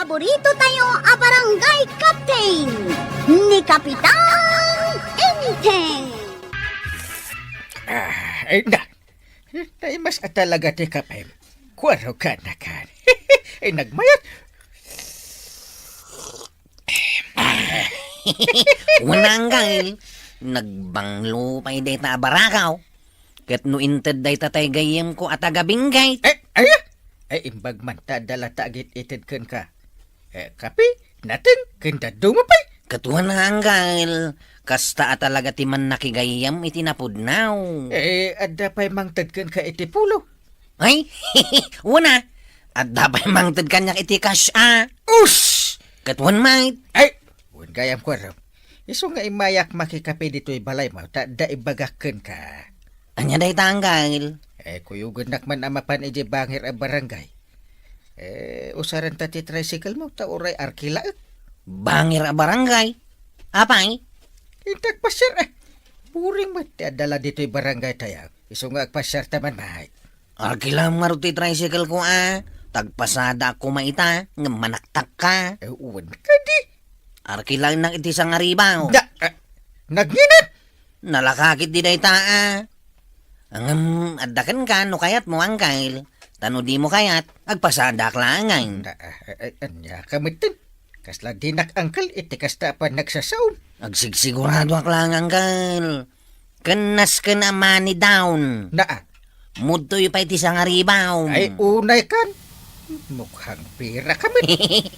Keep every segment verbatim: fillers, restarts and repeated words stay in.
Burrito tayo a barangay captain ni Kapitan Enteng. Ah, ay, na. Naimas a talaga ti kapem. Kuaro ka na kan. Ay, nagmayat. Wen, Angkel, nagbanglo pay dayta a barakaw. Ket no inted dayta tay gayyemko a taga-Benguet. Eh, ay, ay, imbag man ta adda latta agit-ited kenka. Eh, kape, nateng, ken dadduma pay. Ket wen, Angkel, kasta a talaga ti mannakigayyem iti napudnaw. Eh, adda pay mangted kenka iti pulo. Ay, wen a, adda pay mangted kaniak iti cash a. Us! Ket wen met. Ay, wen gayam kuaro. Isu nga immayak makikape ditoy balaymo, ta adda ibagak kenka. Ania dayta, Angkel? Eh, kuyogennak man a mapan idiay bangir a barangay. Eh, usarenta ti tricycle mo, ta uray arkilaek. Bangir a barangay? Apay? Inta agpasiar, eh. Boring met ti adda la ditoy barangay tayo. Isu nga agpasiar ta man, bay. Arkilaem ngarud ti tricycle ko, a. Ta agpasada koma ita, ngem manaktak ka. Eh, wen kadi. Arkilaennak iti sangaribaw. Da, eh, nagnginat! Nalakakit di dayta, a. Ngem, adda kenka no kayatmo, Angkel. Ta no dimo kayat, agpasadak laengen. Da, eh, eh, ania ka metten? Kasla dinak angkel iti kasta a pannagsasaom. Agsigsiguradoak laeng, Angkel. Ken nasken a money down. Naa. Mudtoyo pay ti sangaribaw. Ay, unay kan. Mukhang pira ka met.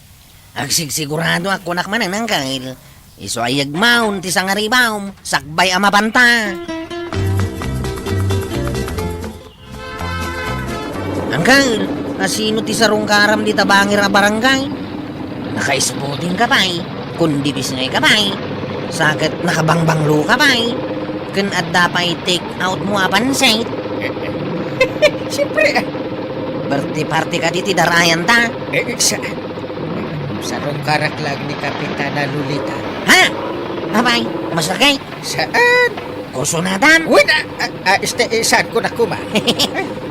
Agsigsiguradoak, kunak manen, Angkel. Isu a yegmaon ti sangaribaw, sakbay a mapanta. Angkel, asino ti sarungkaram dita bangir a barangay? Naka-smoking ka pay, kundibisngay ka pay, sa ket nakabangbanglo ka pay, ken adda pay take out mo a pansit. Siyempre, ah. Birthday party kadi ti darayan ta? Eh, sa-, sarungkarak lang ni Kapitana Lolita. Ha? Apay, masakit? Saan? Kursunadam? Wait, ah, ah, ah, este, eh, saan ko na kuma?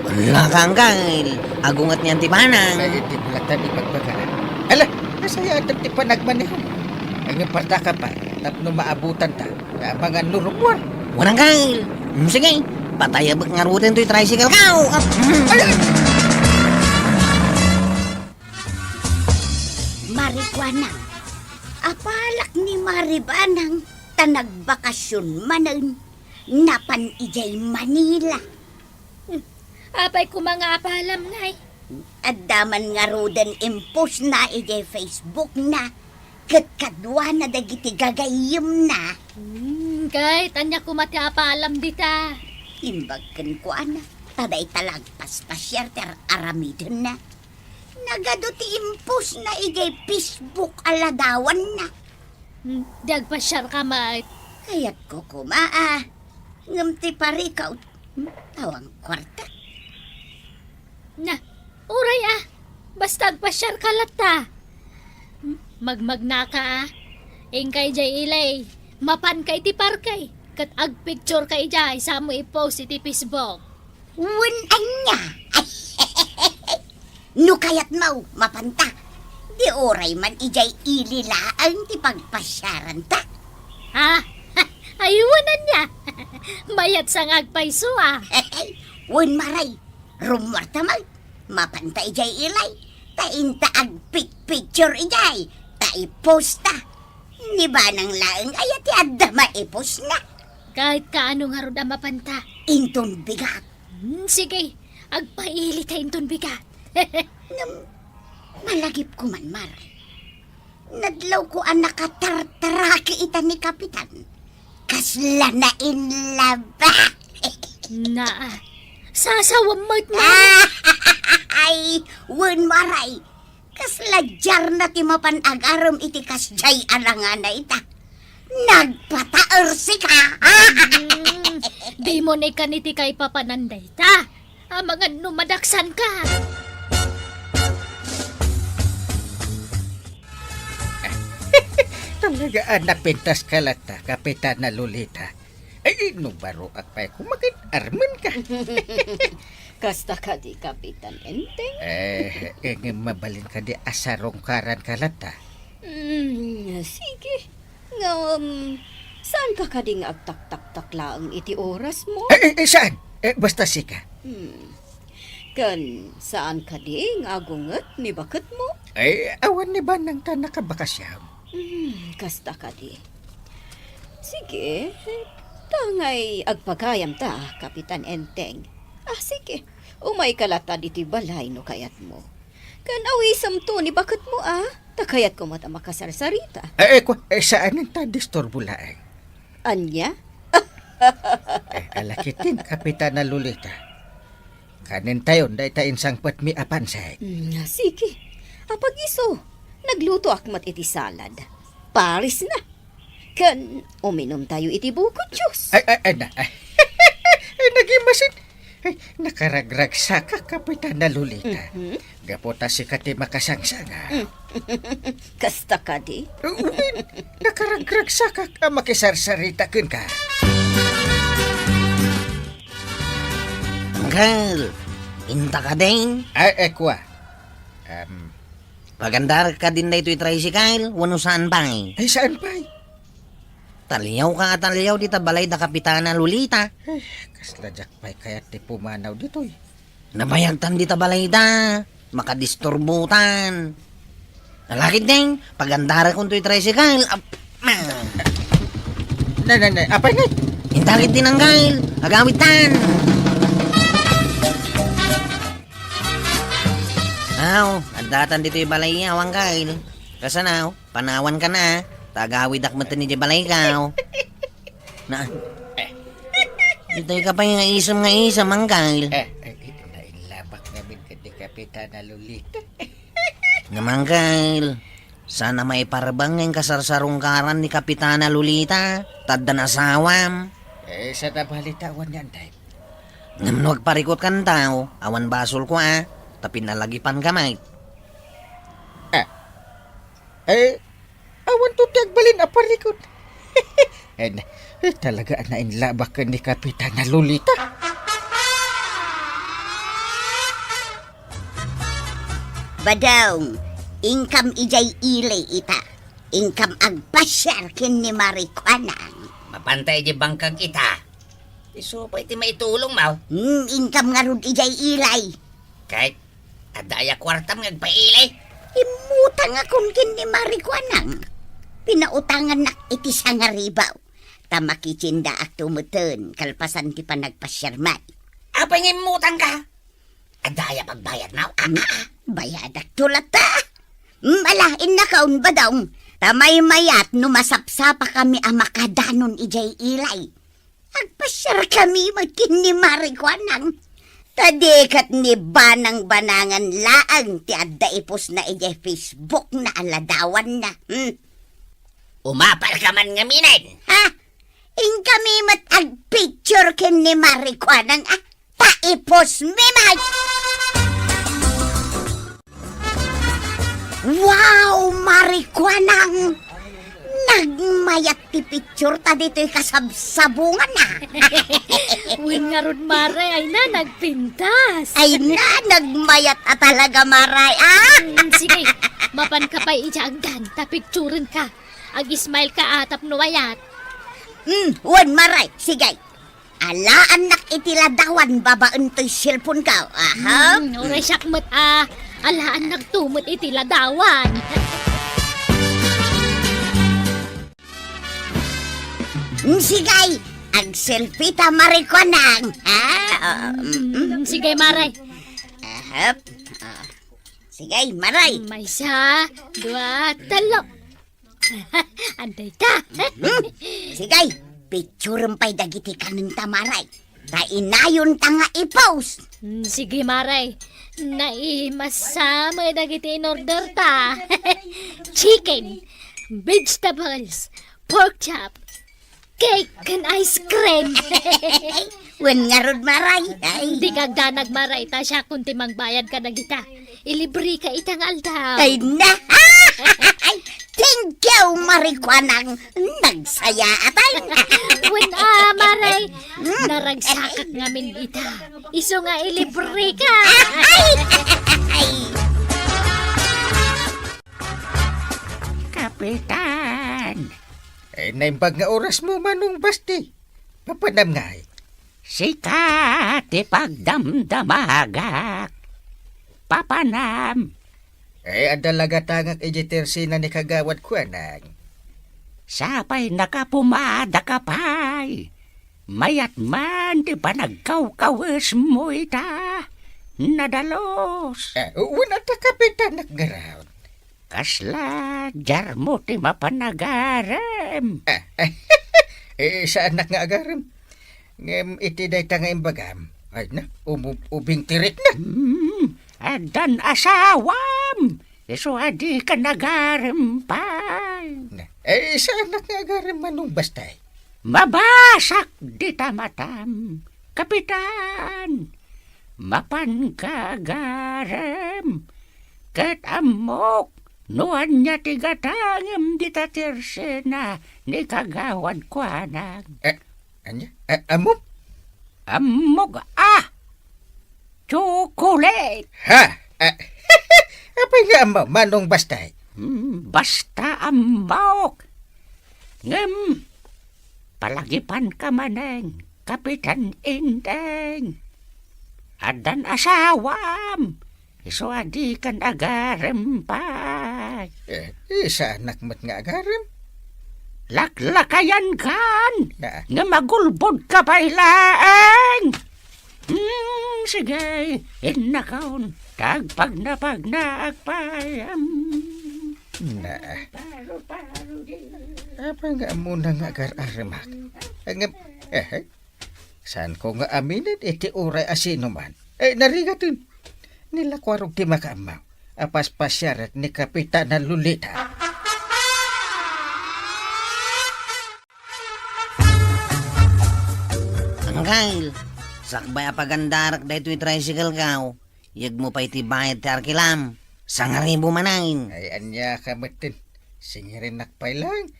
Ala ka, Angkel. Agunget niyan ti banang. Ay, di ko latan ipagbaga. Ala, nasaya atam ti panagmaneho. Ay, nga parta ka pa. Tapno maabutan ta. Nga mangan no rumuar. Wen, Angkel. Hmm, sige. Patayabek ngaruden toy tricycle ka. Ah, hmm. Ay, ay. Marijuana. Apalak ni Maribanang ta nagbakasyon manen. Napan idiay Manila. Hmm. Apay koma nga apalam, Nay? Adda man ngaruden impostna idiay Facebook na, ket kaduana dagiti gagayyemna. Hmm, ket ania koma ti apalam dita? Imbag kenkuana, ta dayta la agpaspasiar ti ar-, aramidenna. Nagadu ti impostna idiay Facebook a ladawanna. Hmm, di agpasiarka met. Kayatko koma a. Ngem ti parikaw, hmm, awan kuarta. Na, uray a. Basta agpasiarka latta. Hmm, magmagnaka a. Inka idiay ilay. Mapanka iti parke. Ket agpictureka idiay, samo i-post iti Facebook. Wen ania? No kayatmo, mapanta. Di uray man idiay ili laeng ti pagpasiaranta. Ah, ay, wen ania? Mayat sa nga agpayso, ah. Wen, maray, rumuarta met. Mapanta idiay ilay. Ta inta agpicpicture idiay. Ta i-posta. Ni Banang laeng aya ti adda maipostna. Kahit kaano ngarud a mapanta. Inton bigat. Hmm, sige, agpaili ta inton bigat. Ngem, malagipko man, Mare. Nadlawko a nakatartaraki ita ni Kapitan. Kasla na in love. Naa, sasawem met, Mare. Ay, wen, Mare. Kasla diarna ti mapan agarem iti kasdiay a langana ita. Nagpataersika! Hmm, dimo ni kan iti kaipapanan dayta. Amangan no madaksanka. Talaga a napintas ka latta, Kapitana Lolita. Ay, no baroak pay kumakin, armen ka. Kasta kadi, Kapitan Enteng? Eh, eh, ngem mabalin kadi a sarungkaranka latta? Hmm, sige. Ngem, saanka kadi nga agtaktaktak laeng iti orasmo? Eh, eh, eh, saan? Eh, basta sika. Hmm. Ken saan kadi nga agunget ni baketmo? Eh, awan ni banang ta nakabakasyon. Hmm, kasta kadi. Sige, tangay agpagayamta, Kapitan Enteng. Ah, sige. Umayka latta ditoy balay no kayatmo. Ken awisemto ni baketmo, a, ta kayatko met a makasarsarita. Eh, eh, kwa, eh, saanen ta disturbo laeng. Ania? Eh, ala ketdin, Kapitana Lolita. Kanentayon dayta insangpetmi a pansek. Mm, sige. Apagiso, naglutoak met iti salad. Pares na. Ken uminumtayo iti bukod juice. Ay, ay, ay, na, ay. Ay, nagimasin. Ay, nakaragragsakak, Kapitana Lolita. Mhm. Gapu ta sika ti makasangsanga. Mm. Kasta kadi? Wen, nakaragragsakak a makisarsarita kenka. Uncle, inta ka din? Ay, eh, kwa. Em. Pagandarek ka din daytoy tricycle, wenno saan pay? Ay, saan pay? Taliaw ka nga taliaw dita balay da Kapitana Lolita. Eh, kasla diak pay kayat ti pumanaw ditoy. Nabayagtan dita balay da. Makadisturbotan. Nalakid deng, pagandarekon toy tricycle. Ap-, ah. Na, na, na, apay ngay? Intakit din, Uncle. Agawidtan. Aw, addatan ditoy balay, aw, Uncle. Kasanaw, panawan ka na, ah. Tagawidak met ni di balay ka, aw. Na, ditoy ka pay nga isem nga isem, Uncle. Eh, eh, eh, nailabak ngamin ket ni Kapitana Lolita. Ngem, Uncle, saan a maiparbeng nga inkasarsarungkaran ni Kapitana Lolita, ta addan asawam. Eh, saan a balita awan yan, Dave? Ngem no agparikut kan tao, awan basolko a, ta pinalagipan ka met. Eh, eh, awan to ti agbalin a parikut. Eh, na, eh, talaga a nainlabak ken ni Kapitana Lolita. Badong, inkam idiay ili ita. Inkam agpasiar ken ni Marikuanang. Mapanta idiay bangkag ita. Isu pay ti maitulongmo. Hmm, inkam ngarud idiay ili. Ket adda aya kuartam nga agpaili? Immutangakon ken ni Marikuanang. Pinautangannak iti sangaribu. Ta makitiendaakto metten kalpasan ti panagpasiarmi. Apay nga immutangka? Adda aya pagbayadmo? Ah, ah, ah. Bayadakto latta. Mm, ala, innakon, Badong. Ta maymayat no masapsapakami a makadanon idiay ili. Agpasiarkami met ken ni Marikuanang. Ta di ket ni banangbanangan laeng ti adda ipostna idiay Facebookna a ladawanna. Hmm. Umapalka man ngaminen. Ha? Inkami met agpicture ken ni Marikuanang, ah, ta ipostmi met. Wow, Marikuanang! Nagmayat ti picture ta ditoy kasabsabungan, ah. Wen ngarud, Mare, ay na, nagpintas. Ay na, nagmayat a talaga, Mare, ah. Mm, sige, mapanka pay idiay agdan, ta picturenka. Ag-smile ka, ah, tapno mayat. Mm, wen, Mare, sige. Alaannak iti ladawan babaen toy cellphone-ko. Aha. Hmm, uray siak met a alaannakto met iti ladawan. Hmm, sige, ag-selfie ta, Marikuanang. Ha? O, mm, mm. Hmm, sige, Mare. Ahap. Ah. Sige, Mare. Maysa, dua, tello. Adda ita. Hmm. Sige, picturem pay dagiti kanenta, Mare. Ta inayonta nga i-post. Hmm, sige, Mare. Naimasa met dagiti in-orderta. Chicken, vegetables, pork chop, cake ken ice cream. Wen ngarud, Mare. Ay. Dika agdanag, Mare, ta siakon ti mangbayad kadagita. Ilibreka ita nga aldaw. Ay na! Ay, thank you, Aw, Mare, kuanang nagsayaatam. Wen a, Mare, hmm, naragsakak ngamin ita. Isu nga ilibre ka. Ay! Ay! Kapitan! Eh, naimbag nga orasmo, Manong Basti. Papanam ngay? Sika ti pagdamdamagak. Papanam. Eh, adda la gatangak idiay tersena ni Kagawad kuanang. Sapay nakapumadaka pay. Mayat man ti panagkawkawesmo ita. Nadalus. Eh, wen adda, Kapitanak, ngarud. Kasla diarmo ti mapan agarem? Eh, eh, saanak nga agarem. Ngem iti dayta nga imbagam, ay na, umu-, ubing ti rikna. Hmm, addan asawam. Isu a dikan agarem pay. Na, eh, saanak nga agarem, Manong Basti? Mabasak dita matam, Kapitan. Mapan ka agarem. Ket ammok no ania ti gatangem dita tersena ni Kagawad kuanang. Eh, ania? Eh, ammom? Ammok a! Chocolate! Ha? Eh, apay nga ammom, Manong Basti? Hmm, basta ammok. Ngem, palagipan ka manen, Kapitan Enteng. Addan asawam, isu a dikan agarem pay. Eh, saanak met nga agarem? Laklakayan kan, na, nga magulbod ka pay laeng. Hmm, sige, innakon, tagpagnapagnaak pay. Hmm. Na. Apay nga ammona nga agar-aremak? Ngem, eh, saanko nga aminen iti uray a sinuman. Eh, narigaten. Ni la Kuarog ti makaammo a paspasiarek ni Kapitana Lolita. Angkel, sakbay a pagandarek daytoy tricycle ko, yegmo pay ti bayad ti arkilam. Sangaribu manen. Ay, ania ka metten? Singirennak pay laeng.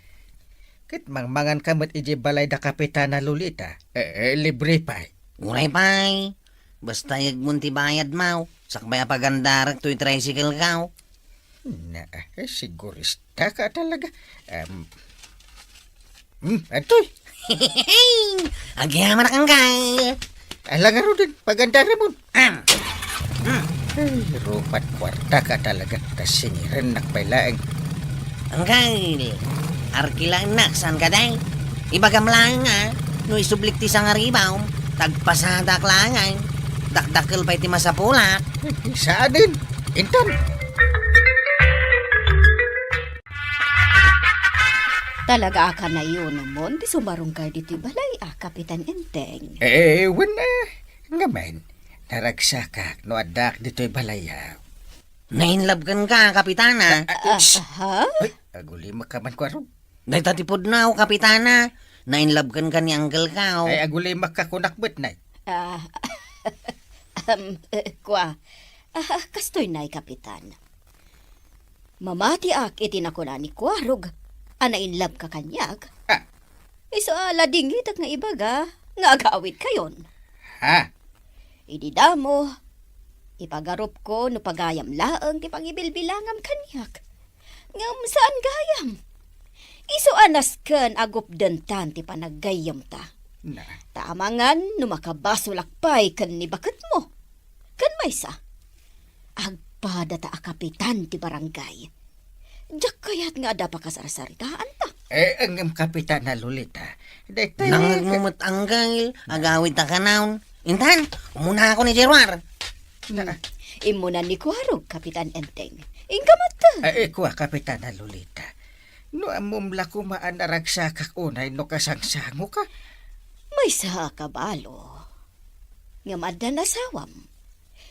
Ket mangmangan ka met idiay balay da Kapitana Lolita. Eh, eh, libre pay. Uray pay. Basta yegmon ti bayadmo, sakbay a pagandarek toy tricycle ko. Na, eh, sigurista ka talaga. Em, hmm, adtoy. Agyamanak, Angkel. Ala ngaruden, pagandaramon. Am. Hmm. Ay, rupat kuarta ka talaga. Ta singirennak pay laeng. Angkel, arkilaennak, saan kadi? Ibagam laeng a, no isublik ti sangaribu, tagpasadak laeng. Dakdakkel pay ti masapulak. Saanen. Inton. Talaga a kanayon mon ti sumarunggar ditoy balay a, Kapitan Enteng? Eh, wen, eh, ngamin, naragsakak no addaak ditoy balay a. Nainlove kenka, Kapitana. Ah, ah, ah, ha? Ay, agulimek ka man, Kuarog. Dayta ti pudno, Kapitana. Nainlove kenka ni Angkel ko. Ay, agulimek ka kunak met, nay. Ah, um, eh, kua. Ah, kastoy nay, Kapitan. Mamatiak iti nakuna ni Kuarog a nainlove ka kaniak. Ah. Isu a ladingitek nga ibaga nga agawidkayon. Ha? Idi damo, ipagarupko no pagayam laeng ti pangibilbilangam kaniak. Ngem saan gayam. Isu a nasken a gupdentan ti panaggayyemta. Na. Ta amangan no makabasolak pay ken ni baketmo. Ken maysa, agpadata a kapitan ti barangay. Diak kayat nga adda pakasarsaritaanta. Eh, ngem Kapitana Lolita, daytoy. Nangngegmo met, Angkel, agawidta kanayon. Intan, umunakon idiay ruar. Na. Immunan ni Kuarog, Kapitan Enteng. Inka met. Eh, eh, kua, Kapitana Lolita. No ammom la koma a naragsakak unay no kasangsangoka. Maysa a kabalo. Ngem addan asawam.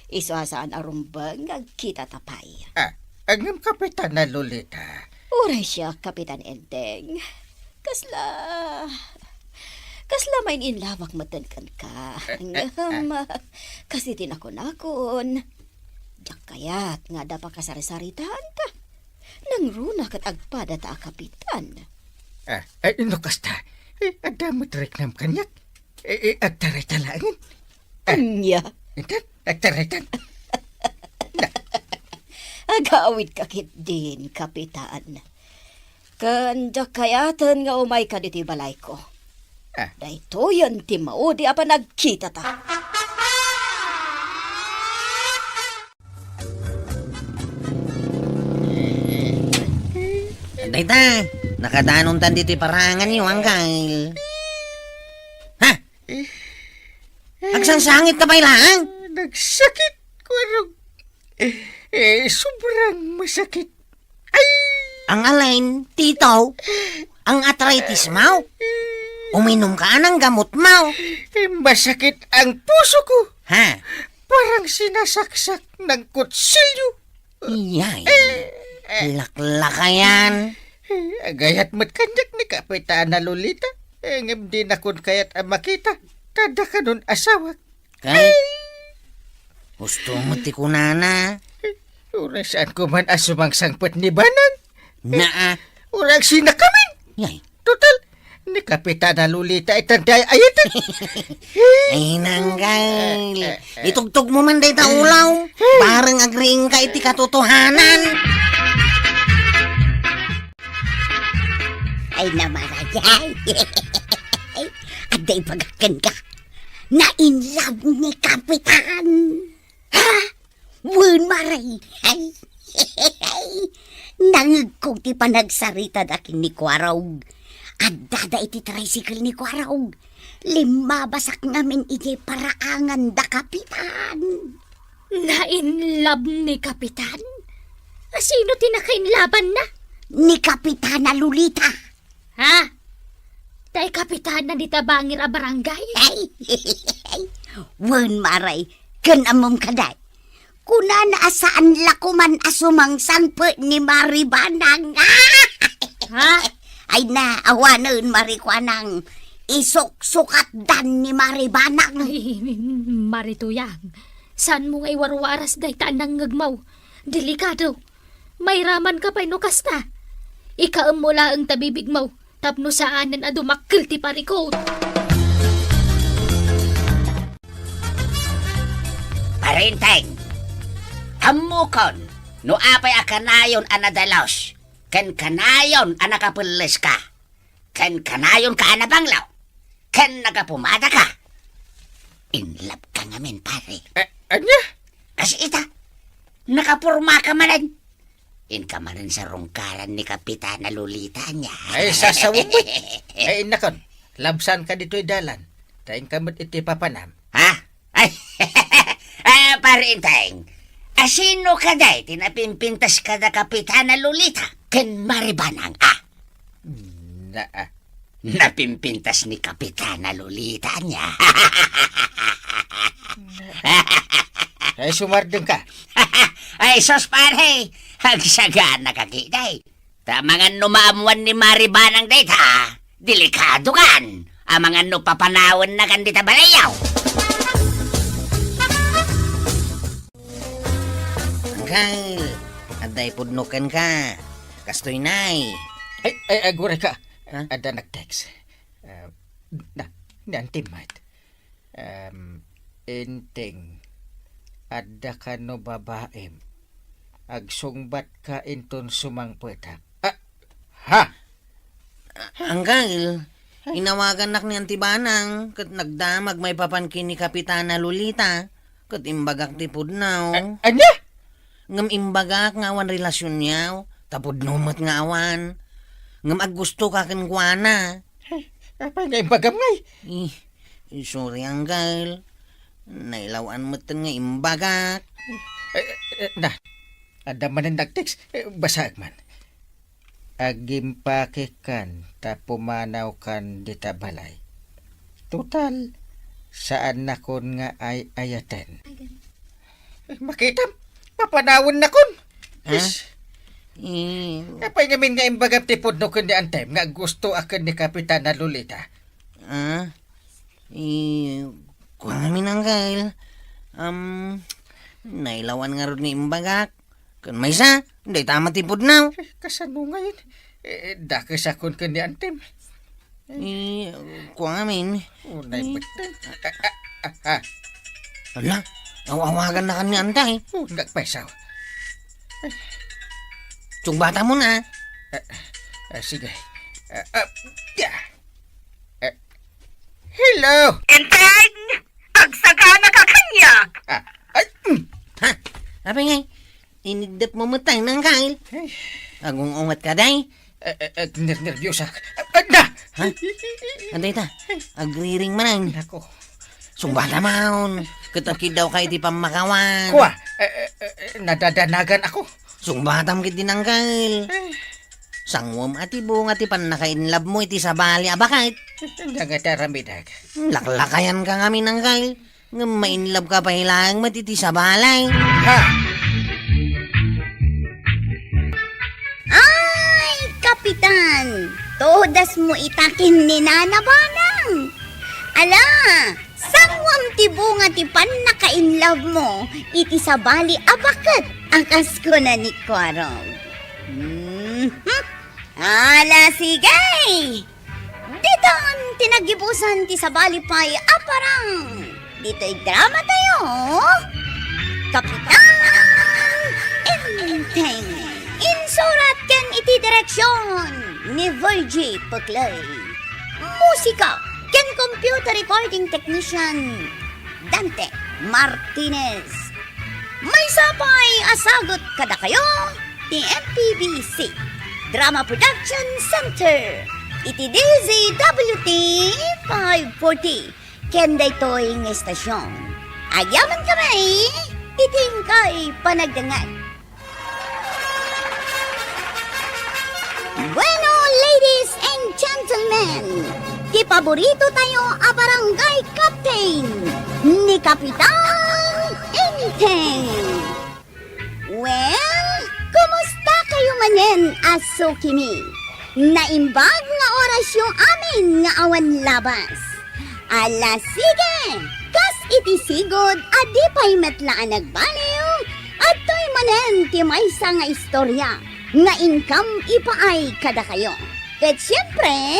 Isu a saan a rumbeng nga agkitata pay. Ah, ngem Kapitana Lolita. Uray siak, Kapitan Enteng. Kasla, kasla main-in-love-ak metten kenka. Eh, eh, ngem, ah, kas iti nakunakon, diak kayat nga adda pakasarsaritaanta. Nangruna ket agpadata a kapitan. Ah, ay, no kasta, eh, adda met riknam kaniak. Eh, eh, agtarayta laengen. Ah, ania? Intan, agtaraytan. Na. Agawidka ketdin, kapitan. Ken diak kayaten nga umayka ditoy balayko. Ah. Daytoyen ti maudi a panagkitata. Dayta, nakadanontan ditoy paranganyo, Anggail. Ha? Agsangsangit ka pay laeng? Nagsakit, Kuarog. Eh, sobrang masakit. Ay! Ang alin, Tito? Ang arthritis mo? Uminom ka ng gamot mo. Eh, masakit ang puso ko. Ha? Parang sinasaksak ng kutsilyo. Iyay. Laklaka yan. Eh, agayat met kaniak ni Kapitana Lolita. Eh, ngem dinakon kayat a makita. Kada kanon asawak. Kay, gusto mo ti kunana? Uray saanko man a sumangsangpet ni Banang. Naa. Uray sinakamin. Yay. Total, ni Kapitana Lolita itan ti ay-ayaten. Ay, Anggail. Eh, eh, eh. Itugtog mo man dayta ulaw. Bareng agriing ka iti katotohanan. Ay, namarayay. Adda ibagak kenka. Na-in love ni Kapitan. Ha? Wen, Mare. Ay. Nangegko ti panagsaritada ken ni Kuarog. Addada iti tricycle ni Kuarog. Limmabasak ngamin idiay paraangan da Kapitan. Na-in love ni Kapitan? Asino ti nakainlabanna? Ni Kapitana Lolita. Ha? Tay kapitana dita bangir a barangay? Ay, wen, Mare, ken ammom kadi. Kunana a saan la koman a sumangsangpet ni Mari Banang. Ha? Ay na, awanen, Mari Kuanang. Isuksukatdan ni Mari Banang. Ay, Mari Tuyang, saanmo nga iwarwaras dayta a nangngegmo. Delikado. Mairaman ka pay no kasta. Ikaemmo laeng ta bibigmo tapno saanen a dumakkel ti parikut. Parinteng, ammokon no apay a kanayon a nadalus ken kanayon a nakapelles ka. Ken kanayonka a nabanglo, ken nagapumadaka. In love ka ngamin, pare. Eh, ania? Kas ita, nakapormaka manen. Inka manen sa rungkaran ni Kapitana Lolita, ania? Ay, sasawem met. Ay, innakon, labsanka ditoy dalan. Ta inka met iti papanam. Ha? Ay, ah, Pare Enteng, asino kadi ti napimpintas kada Kapitana Lolita ken Mari Banang, a? Na, ah. Napimpintas ni Kapitana Lolita, ania. Ay, sumardeng ka. Ay, sus, pare. Agsagana ka, kiday. Ta amangan no maammuan ni Mari Banang dayta, delikado kan. Amangan no papanawenna kan dita balayyo. Angkel, adda ipudno kenka. Kastoy nay. Ay, ay, aguray ka. Ha? Adda nag-text. Ah, na, ni Auntie Mat. Em, Enteng, adda kano babaem? Agsungbatka inton sumangpetak. Ah, ha? Angkel, inawagannak ni Auntie Banang, ket nagdamag maipapan ken ni Kapitana Lolita, ket imbagak ti pudno. A-, ania? Ngem imbagak nga awan relasionyo, ta pudno met nga awan. Ngem aggustoka kenkuana. Ay, apay nga imbagam ngay? Eh, sorry, Angkel. Nailawan metten nga imbagak. Eh, eh, eh, na, adda manen nag-text. Eh, basaek man. Agimpakekan ta pumanawkan dita balay. Total, saannakon nga ay-ayaten. Eh, makitam, papanawennakon. Ha? Is, eh, apay ngamin nga imbagam ti pudno ken ni Antem nga gusto a ken ni Kapitana Lolita? Ah? Eh, kuan ngamin, Angkel. Um, nailawan ngarud nga imbagak. Ken maysa, Dayta met ti pudno. Eh, kasano ngayen? Eh, dakesakon ken ni Antem. Eh, kuamin. Unay Eh. Met. Ah, ah, ah, ah. Ala, aw-awagannakan ni Antay. Oh, nagpaysaw. Sungbatamon. Ah, ah, sige. Ah, ah, yeah. Ah, hello! Enteng! Agsaganaka kaniak! Ah, ay, mm. Ha? Apay ngay, inigdepmo met tay, Nangkal? Ay. Agung-ungetka, day? Eh, eh, eh, ner-, nerbiusak. Ah, ah, da! Ha? Ania dayta? Agriring manen. Nako. Sungbatamon. Ket agkiddawka iti pammakawan. Kua, eh, eh, eh, eh, nadadanagan ako. Sungbatam ket di, Nangkal. Eh. Sanguem a ti bunga ti pannakainlabmo iti sabali a baket. Ania nga ti aramidek? Laklakayanka ngamin, Nangkal. Ngem mainlabka pay laeng met iti sabali. Ha? Ay, Kapitan! Tudasmo ita ken ni Nana Banang! Ala, sanguem ti bunga ti pannakainlabmo iti sabali a baket a kas kuna ni Kuarog. Mhm. Ala, sige! Ditan ti naggibusan ti sabali pay a parang ditoy drama tayo, Kapitan Enteng. Insurat ken iti direksyon ni Virgie Puclay. Musika ken computer recording technician Dante Martinez. Maysa pay a sagut kadakayo ti M P B C Drama Production Center iti D Z W T five forty ken daytoy nga estasion. Agyamankami iti inkay panagdengngeg. Bueno, ladies and gentlemen, ti paborito tayo a barangay captain, ni Kapitan Enteng. Well, kumusta kayo manen a sukimi? Naimbag nga orasyo amin nga awan labas. Ala, sige! Kas iti sigud a di pay met la a nagbaliw, adtoy manen ti maysa nga istorya nga inkam ipaay kadakayo. Ket siempre,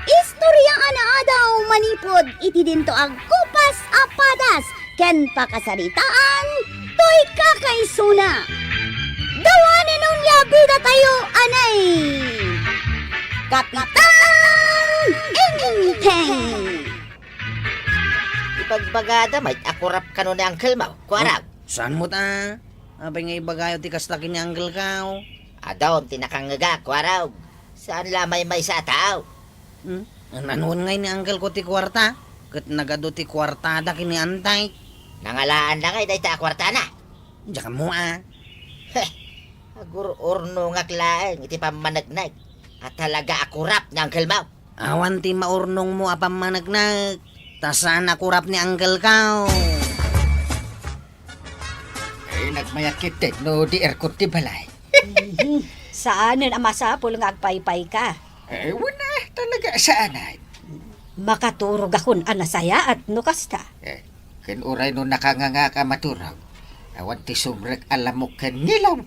istorya a naadaw manipud iti dinto agkupas a padas ken pakasaritaan toy kakaisuna. Gawanen onia bida tayo, anay! Kapitan Enteng! Ibagbagada met a kurap kano ni Uncle Mau, Kuarog. Oh, saan mo ta? Apay nga ibagayo ti kasta ken ni Uncle Kau? Adun ti nakangngegak, Kuarog. Saan la a maymaysa a tao. Hmm? An-anuan ngay ni Uncle Kau ti kuarta? Ket nagadu ti kuartada ken ni Antay. Nangalaanna ngay dayta a kuartana? Diak ammo a. Heh, agur-urnongak laeng iti pammanegneg a talaga a kurap ni Uncle Mau. Awan ti maurnongmo a pammanegneg, ta saan a kurap ni Uncle Kau. Eh, nagmayat ketdi no di aircon ti balay. Mhm. Saanen a masapul nga agpaypayka. Eh, wen a, talaga saanen. Makaturogakon a nasayaat no kasta. Eh, ken uray no nakangngegak a maturog, awan ti sumrek a lamok ken ngilaw.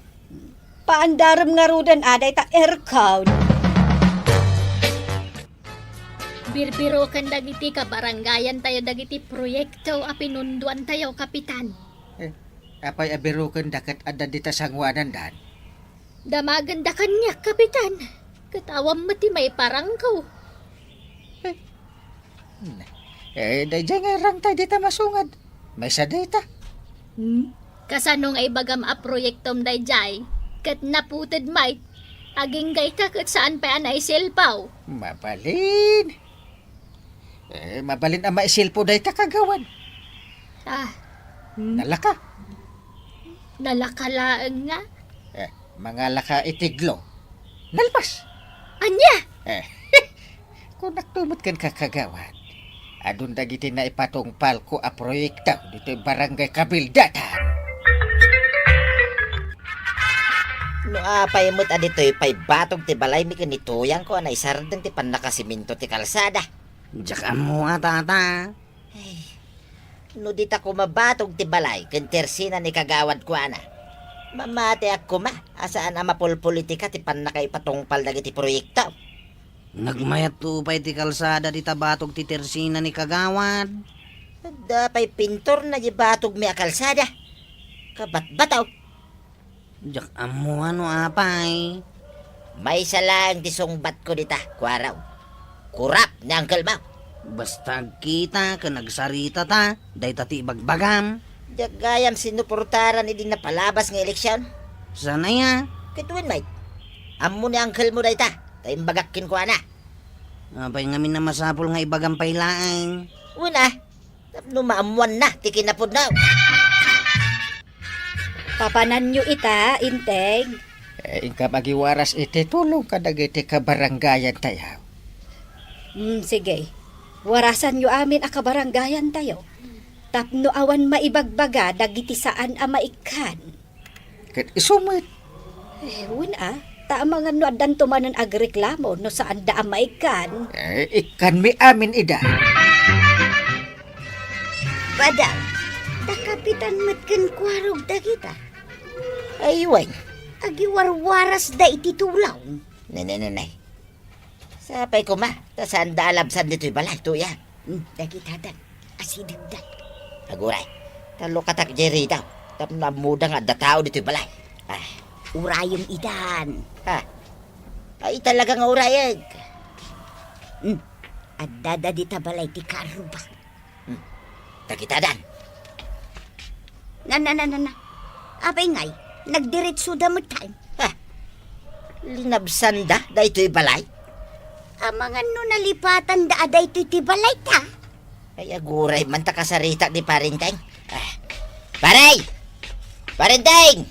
Paandarem ngaruden a dayta aircon. Birbiroken dagiti kabarangayantayo dagiti proyekto a pinunduantayo, Kapitan. Eh, apay a birokenda ket adda dita sanguanandan? Damagenda kaniak, Kapitan. Ket awan met ti maiparangko. Eh, daydiay nga irangtay dita masungad. Maysa dayta. Hmm? Kasano nga ibagam a proyektom daydiay? Ket naputed met. Agingga ita ket saan pay a naisilpo. Mabalin. Eh, mabalin a maisilpo dayta, Kagawad. Ah. Hmm? Nalaka. Nalaka laeng nga? Eh, mangalaka iti glo. Nalpas. Ania? Eh, kunakto met kenka, Kagawad. Adun dagiti naipatungpalko a proyekto ditoy Barangay Kabildatan. No apay met a ditoy pay batog ti balaymi ken ni tuyangko a naisardeng ti pannakasimento ti kalsada. Diak ammo a, tata. Ay, no dita koma batog ti balay ken tersina ni Kagawad kuana. Mamatiak koma a saan a mapolpolitika ti pannakaipatungpal dagiti proyekto. Nagmayatto pay ti kalsada dita batog ti tersina ni Kagawad. Adda pay pintorna di batogmi a kalsada. Kabatbataw. Diak ammo no apay. Maysa laeng ti sungbatko dita, Kuarog. Korap ni uncle mo. Basta agkita ken agsarita ta, dayta ti ibagbagam. Diak gayam sinuportaran idi napalabas nga eleksyon. Saan aya? Ket wen met. Ammo ni uncle mo dayta, ta imbagak kenkuana. Apay ngamin a masapul nga ibagam pay laeng? Wen a. Tapno maammoanna ti kinapudno. Papananyo ita, Inteng? Eh, inkam agiwaras iti tulong kadagiti kabarangayan tayo. Hmm, sige. Warasanyo amin a kabarangayan tayo. Tapno awan maibagbaga dagiti saan a maikkan. Ket isu met. Eh, wen a, ta amangan no addanto manen agreklamo no saanda a maikkan. Eh, ikkanmi amin ida. Badaw, ta kapitan met ken Kuarog dagita. Ay, wen. Agiwarwarasda iti tulong. Ne, ne, ne, ne. Sapay koma, ta saanda a labsan ditoy balay, Tuyang. Hmm, dagitadan, asidegda. Aguray, ta lukatak diay ridaw, tapno ammoda nga adda tao ditoy balay. Ah. Urayem idan. Ha? Ay, talaga nga urayek. Hmm, addada dita balay ti karruba. Hmm. Dagitadan. Na, na, na, na, na. Apay ngay, nagdiretsoda met tayo. Ha? Linabsanda daytoy balay? Amangan no nalipatanda a daytoy ti balay ta. Ay, aguray man ta kasarita ni Parenteng. Ah. Pare! Parenteng!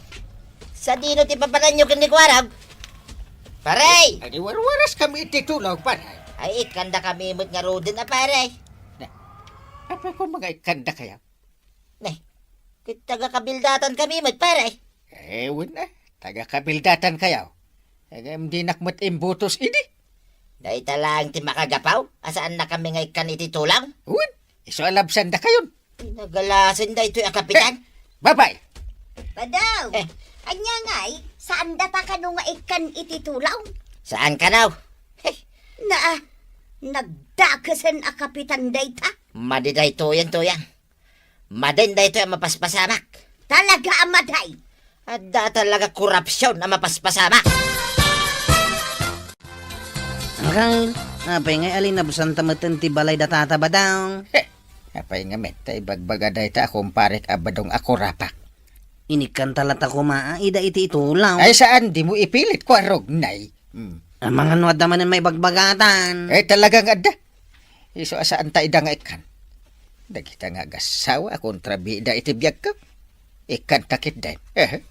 Sadino ti papananyo ken ni Kuarog? Pare! Agiwarwaras kami iti tulong, pare. Ay, ikkanda kami met ngaruden a pare. Na, apay ko mga ikkanda kayo? Ne, ket taga-Kabildatan kami met, pare. Eh, wen a, taga-Kabildatan kayo. Ngem dinak met imbutos idi. Dayta laeng ti makagapu, a saanna kami nga ikkan iti tulong? Wen, isu a labsanda kayon. Pinagalasen daytoy a kapitan. Eh, babay! Badaw! Eh. Ania ngay, saandata kano nga ikkan iti tulong? Saan kano? Heh. Naa, nagdakesen a kapitan dayta. Madi daytoyen, Tuyang. Madin daytoy a mapaspasamak. Talaga a maday! Adda talaga korupsyon a mapaspasamak. Angkel, apay ngay a linabsanta metten ti balay da Tata Badong? Heh, apay ngamin ta ibagbaga dayta a kumparek a Badong a korapak? Inikkanta latta koma a ida iti itulaw. Ay, saan, dimo ipilit, Kuarog, nay. Hmm. Amangan no adda manen maibagbagatan. Eh, talaga nga adda. Isu a saanta ida nga ikkan. Dagita nga agassawa a kontrabida iti biagko. Ikkanta ketdin. Eh.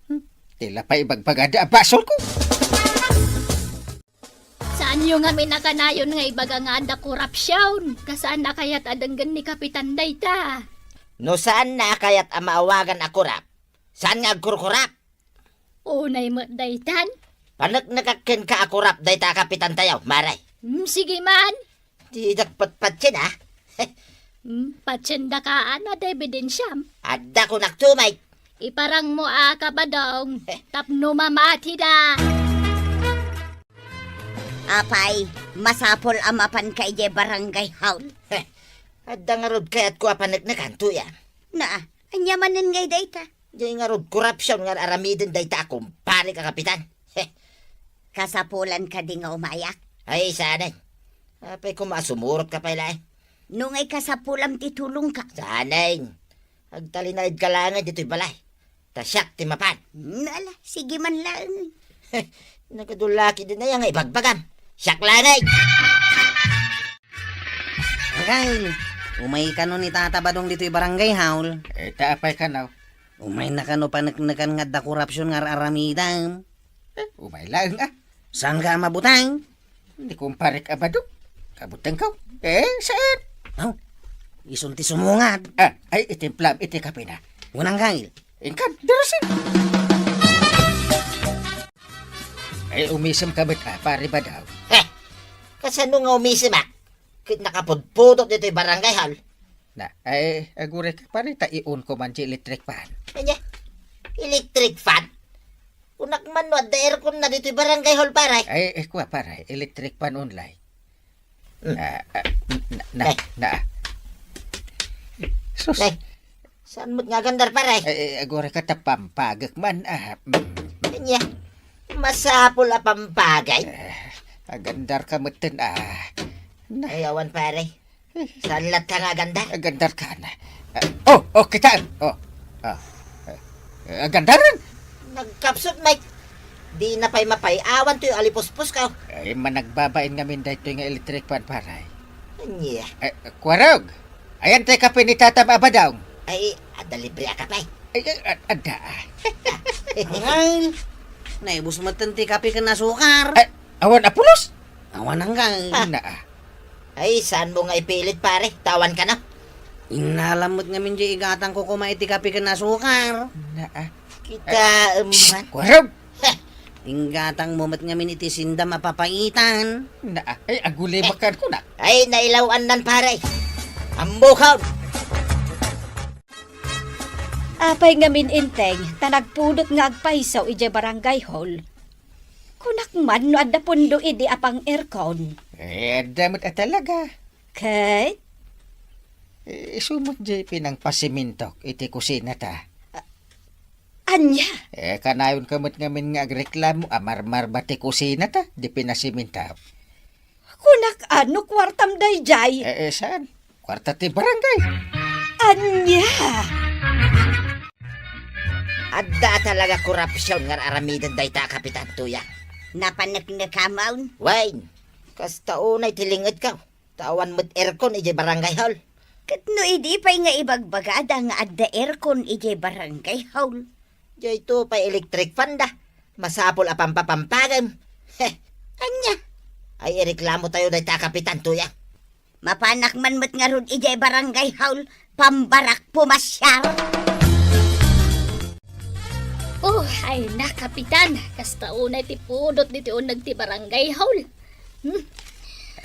Hmm. Ti la pay ibagbagada a basolko. Saanyo ngamin a kanayon nga ibaga nga adda korupsyon? Kasaanna kayat a denggen ni Kapitan dayta? No saanna a kayat a maawagan a korap, saan nga agkurkurap? Unay met daytan. Paneknekak kenka a korap dayta a kapitantayo, Mare. Hmm, sige man. Didak patpatien, a. Hmm, patiendakaan, adda ebidensiam? Adda, kunak tumay. Iparangmo a, Kabadong, tapno mamatida. Apay, masapul a mapanka idiay barangay hall? Heh, adda ngarud kayatko a paneknekan, Tuyang. Naa, ania manen ngay dayta? Diay ngarud korupsyon nga ar-aramiden dayta a kumparek a kapitan. Heh. Kasapulan kadi nga umayak? Ay, saanen. Apay koma a sumurotka pay laeng? No ngay kasapulam ti tulongka. Saanen. Agtalinaedka laeng ditoy balay. Ta siak ti mapan. Nala, sige man laeng. Nagadu la ketdin aya nga ibagbagam. Siak laeng. Angkel, umay kano ni Tata Badong ditoy barangay hall? Eh, ta apay kano? Umayna kano paneknekan nga adda korupsyon nga ar-aramidam? Eh, umay laeng, a. Saanka a mabutang? Ni kumparek a Badong. Kabutangko. Eh, saan? Aw, isun ti sumungad. A, ay, itimplam iti kapena. Wen, Angkel. Inkan, darasin. Ay, umisemka met, a, Pare Badong. Heh! Kasano nga umisemak? Ket nakapudpudot ditoy barangay hall. Na, ay, agurayka, pare, ta iunko man ti electric fan. Ania? Electric fan? Kunak man no adda aircon na ditoy barangay hall, pare. Ay, eh, kua, pare, electric fan only. Hmm. Ah, ah, na, na, Ay. na. Sus. Ay, saan mo't nga agandar, pare? Ay, ay, agora ka ta pampagek man, ah. Mm. Anya, masapul a pampagay? Eh, agandar ka metten, ah. Na. Ay, awan, pare. Saan latta nga agandar? Agandar ka na. Ah, oh, oh, kita. Oh. Ah. Eh, agandaren. Nagkapsut, Mike. Di na pay mapay-awan toy alipuspos ka. Ay, managbabain ngamin daytoy nga electric fan, pare. Anya? Eh, Kwarog. Ayan tay kape ni Tata Abadong. Ay, adda libre a kape. Ay, ay, ad-, adda, ah. Ay, naibus metten ti kape ken asukar. Ay, awan a pulos? Awan anggang. Ah. Na, ah. Ay, saan mo nga ipilit, pare? Tawan ka na. Innalam met ngamin di igatang ko kuma iti kape ken asukar. Na, ah. Kita, Ay, um, shh, Kwarog. Heh. Inggatang mo met ngamin iti sindam a papaitan. Na, ah. Ay, aguli Eh. bakan ko na. Ay, nailaw-annan, pare. Ambukaw. Apay ngamin, Enteng, ta nagpudot nga agpayso idiay barangay hall? Kunak man no adda pundo idi a pang-aircon. Eh, adda met a talaga. Ket? Eh, isu met diay pinangpasimintok iti kusinata. A-, ania? Eh, kanayon ka met ngamin nga agreklamo a marmarba ti kusinata, di pinasimintok. Kunak a no kuartam daydiay? Eh, eh, saan? Kuarta ti barangay. Ania? Adda talaga korupsion nga aramiden dayta a kapitan, Tuya. Napaneknekamon? Wen, kasta unay ti lingedko. Ta awan met aircon idiay barangay hall. Ket no idi pay nga ibagbagada nga adda aircon idiay barangay hall? Daytoy pay electric fan da. Masapul a pampapampagem. Heh, ania? Ay, ireklamo tayo dayta a kapitan, Tuya. Mapanak man met ngarud idiay barangay hall, pambarak pumasiar. Oh, ay na, Kapitan. Kasta unay ti pudot ditoy uneg ti barangay hall. Hmm.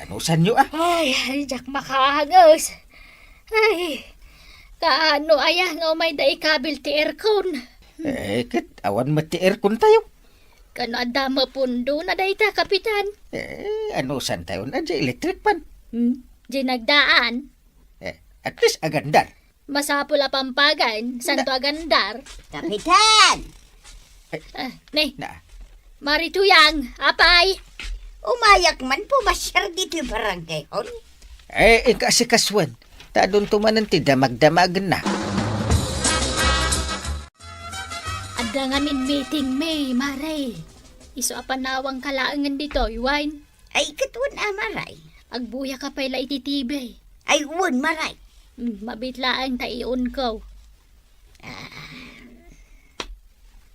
Anusanyo, ah? Ay, ay, diak makaanges. Ay, kaano aya nga umayda ikabil ti aircon? Eh, ket awan met ti aircon tayo. Kano adda mapundona dayta, Kapitan? Eh, anusan tayo na di electric fan? Hmm? Di nagdaan? Eh, at least agandar. Masapul a pampagen, santo agandar. Kapitan! Ah, ne. Na. Mari Tuyang, apay. Umayak man pumasiar ditoy barangay hall. Eh, inka asikasuan. Ta adunto manen ti damagdamagna. Adda ngamin meeting, May, Mare. Isu a panawangka laengen ditoy, wen? Ay, ket wen a, Maray. Agbuya ka pay la iti T V. Ay, wen, Maray. Hmm, mabiit laeng ta iunko. Ah.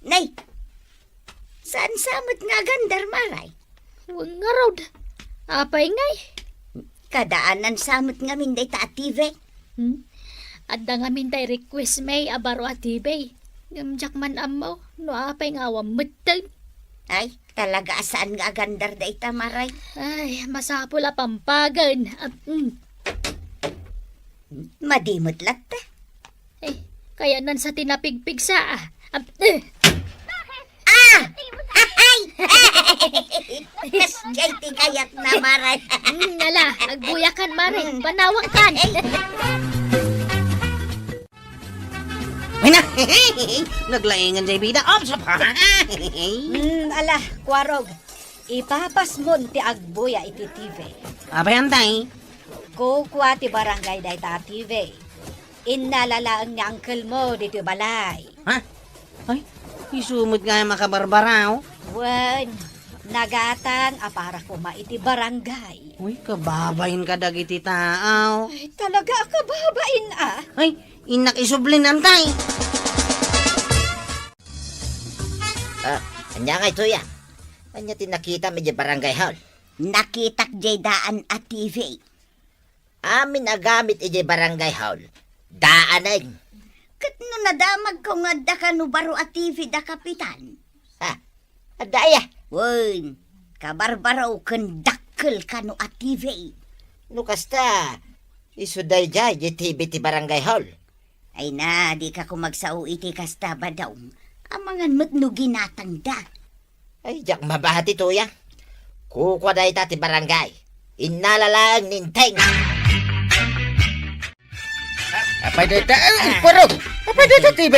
Nay, saan sa met nga agandar, Maray? Wen ngarud. Apay ngay? Kadaanan sa met ngamin dayta a T V. Hmm? Adda ngamin tay request, May, a baro a T V. Ngem diak man ammo no apay nga awan metten. Ay, talaga a saan nga agandar dayta, Maray. Ay, masapul a pampagen. Ah, mm. Madi met latta. Eh, kayanan sa ti napigpigsa, ah. Ah, eh. Ah! Ay! Kasjay ti kayatna, Maray. Mm, ala, agbuyakan, Maray. Mm. Panawangkan. Ay. Ay na! Naglaingan jay bida. Ops, apa? Mm, ala, Kwarog. Ipapasmon ti agbuya iti T V. Apay, Antay? Kukua ti barangay dayta a T V. Innala laeng ni uncle mo ditoy balay. Ha? Ay, isu met nga makabarbaraw. Wen, nagatang a para koma iti barangay. Uy, kababain kadagiti tao. Ay, talaga a kababain, ah. Ay, innak isublin, Antay. Ah, ania ngay, Tuya? Ania ti nakitam idiay barangay hall? Nakitak jay daan a T V. Amin a gamit idiay barangay hall, daanen. Ket no nadamagko nga adda kano baro a T V da, Kapitan? Ah, adda aya? Wen, kabarbaro ken dakkel kano a T V. No kasta, isu daydiay diay T V ti barangay hall. Ay na, dika koma agsao iti kasta, Badong. Amangan met no ginatangda. Ay, diak mabati toy a. Kukua dayta ti barangay. Innala laeng ni Enteng. Apay dayta? Ay, Ah. Kurog! Apay dayta, T V?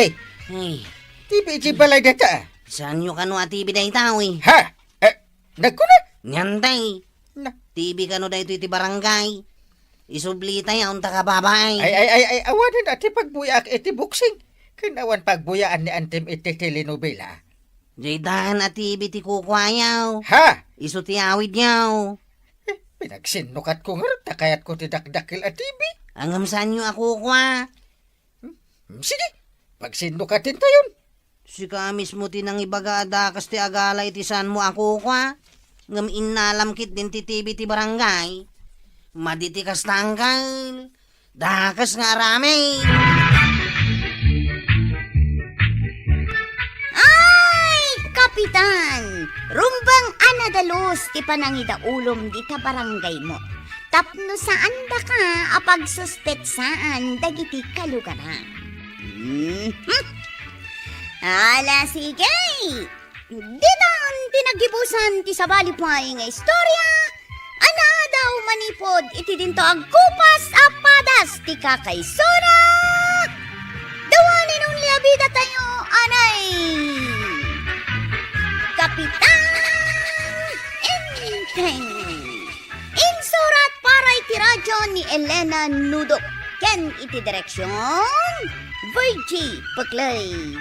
Ay. T V iti balay dayta, ah. Saanyo kano a T V dayta, uy? Ha? Eh, nagkuna? Niantay. Na. T V kano daytoy ti barangay? Isublitayo, unta ka babae. Ay, ay, ay, ay, awanen a ti pagbuyaak iti boxing. Ken awan pagbuyaan ni Antim iti telenovela. Dayta a T V ti kukuayo. Ha? Isu ti awidyo. Eh, pinagsinnukatko ngarud ta kayatko ti dakdakkel a T V. Ngem saanyo a kukua? Hmm, sige, pagsinnukaten tayon. Sika mismo ti nangibaga a dakas ti agala iti saanmo a kukua. Ngem innalam ketdin ti T V ti barangay. Madi ti kasta, angkel. Dakas nga aramid. Ay, Kapitan! Rumbeng a nadalus ti panangidaulom dita barangaymo. Tapno saandaka a pagsuspetsaan dagiti kalugaram. Mhm. Ala, sige! Ditan ti naggibusan ti sabali pay nga istorya a naadaw manipud iti dinto agkupas a padas ti kakaisuna. The one and only a bidatayo, anay Kapitan Enteng. Insurat para iti radyo ni Elena Nudok ken iti direksion, Virgie Peclay.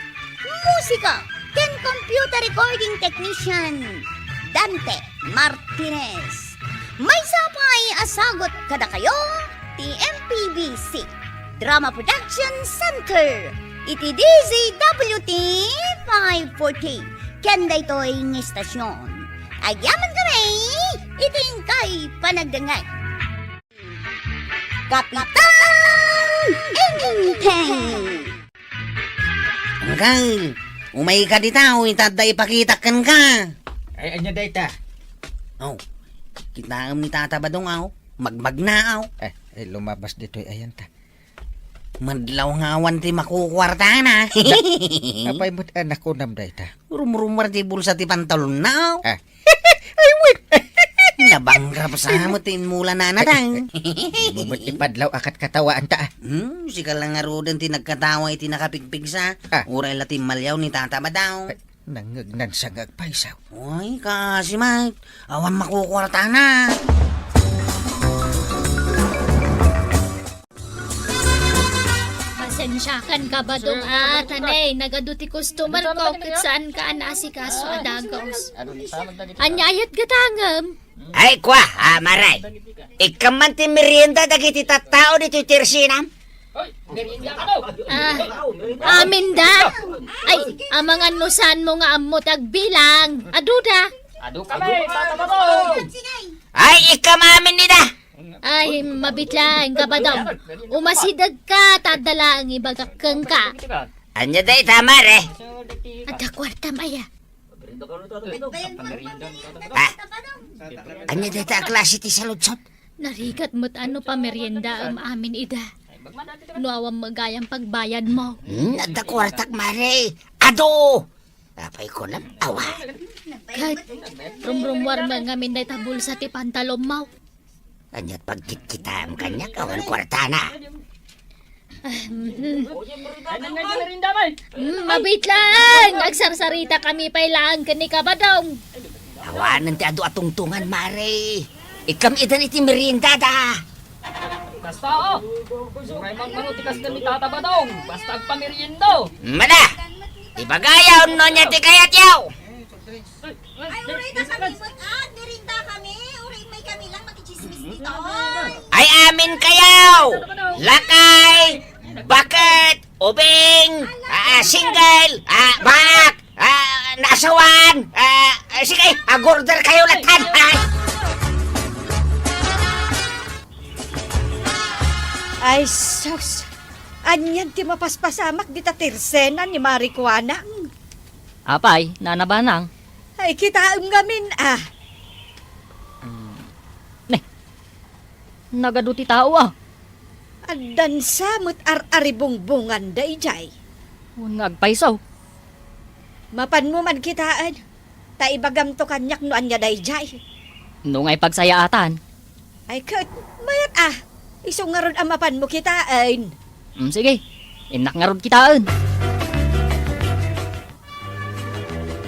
Musika ken computer recording technician, Dante Martinez. Maysa pay a sagut kadakayo ti M P B C Drama Production Center iti D Z W T five forty ken daytoy nga istasyon. Agyaman kami iti inkay panagdengngeg. Kapitan Enteng! Angkel, umayka dita, o, ita adda ipakitak kenka. Ay, ania dayta? Aw, kitaem ni Tata Badong, aw. Magmagna, aw. Eh, eh, lumabas ditoy, ayan ta. Madlaw nga awan ti makukuartana. Apay met a nakunam dayta? Rumrumar ti bulsa ti pantalonna, aw. Ah. Ay, wait. Nabangkrap sa met ti inmula na natang. Ay, ay, ay. Di mo met ipadlaw a katkatawaan ta, ah. Hmm, sika lang ngaruden ti nagkatawa iti nakapigpigsa. Ah. Uray la ti maliaw ni Tata Badong. Ay, nangngegnan sa nga agpaysaw. Ay, kasi, Mike, awan makukuartana. Pasensiakan ka, Badong, ah, tanay, nagadu ti customer ko, ket saanka a naasikaso a dagaus. Ania aya ti gatangem? Ay, kua, ah, Mare. Ikkan man ti merienda dagiti tattao ditoy tersinam? Ah, aminda? Ay, amangan no saanmo nga ammo ti agbilang. Aduda? Adu kami, Tata Badong. Ay, ikkan amin ida. Ay, mabiit laeng ka, Badong. Umasidegka, ta adda laeng ibagak kenka. Ania dayta, Mare? Adda kuartam aya? Ah, ania dayta a klase ti saludsod? Narigat met a no pameriendaem amin ida. No awan met gayam pagbayadmo. Hmm, adda kuartak, Mare. Adu! Apay kunam, awan. Ket, rumrummuar met ngamin dayta bulsa ti pantalonmo. Ania't pagkitkitaem kaniak, awan kuartana. Ah, mhm. Mm, mabiit laeng. Agsarsaritaka pay laeng ken ni Kabadong. Awanen ti adu a tungtungan, Mare. Ikkan idan iti meriendada. Kasta, oh. Uray man mano ti kasta ni Tata Badong. Basta agpamerienda. Mada! Ibagayo no ania ti kayatyo. Ay, uray ta kami met, ah, agmerienda kami. Uray met kami lang makitsismis ditoy. Ay, amin kayo! Lakay, baket, ubing, ah, single, ah, baak, ah, naasawan, ah, ah, sige, ag-order kayo laeng. Ay. Ay, sus! Anian ti mapaspasamak dita tersena ni Mari Kuana? Apay, Nana Banang? Ay, kitaem ngamin, ah. Hmm. Ne, nagadu ti tao, ah. Addansa met ar-aribungbonganda idiay. Wen nga agpayso. Mapanmo man kitaen, ta ibagamto kaniak no ania daydiay. No ngay pagsayaatan. Ay ket, mayat a. Isu ngarud a mapanmo kitaen. Mm, sige. Innak ngarud kitaen.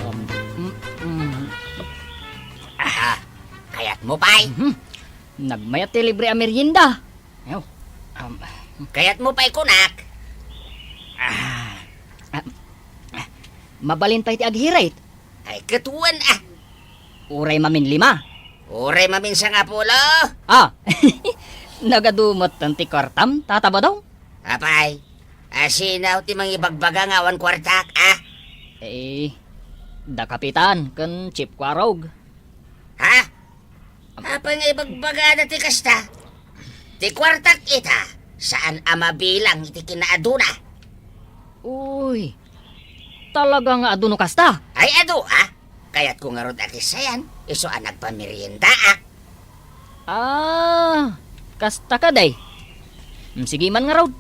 Um, mm, mm. Ah, kayatmo pay? Mhm. Nagmayat ti libre a merienda. Ayo. Um, kayatmo pay kunak? Ah, ah, ah, mabalin pay ti aghirit. Ay, ket wen a. Uray mamin lima. Uray mamin sangapulo. Ah, nagadu metten ti kuartam, Tata Badong? Apay, asino ti mangibagbaga nga awan kuartak, a? Eh, da Kapitan ken Chief Kuarog. Ha? Apay nga ibagbagada ti kasta? Ti kuartak ita, saan a mabilang iti kinaaduna. Uy, talaga nga adu no kasta? Ay, adu, a? Kayatko ngarud a kissayan, isu a nagpameriendaak. Ah, kasta kadi. Mm, sige man ngarud.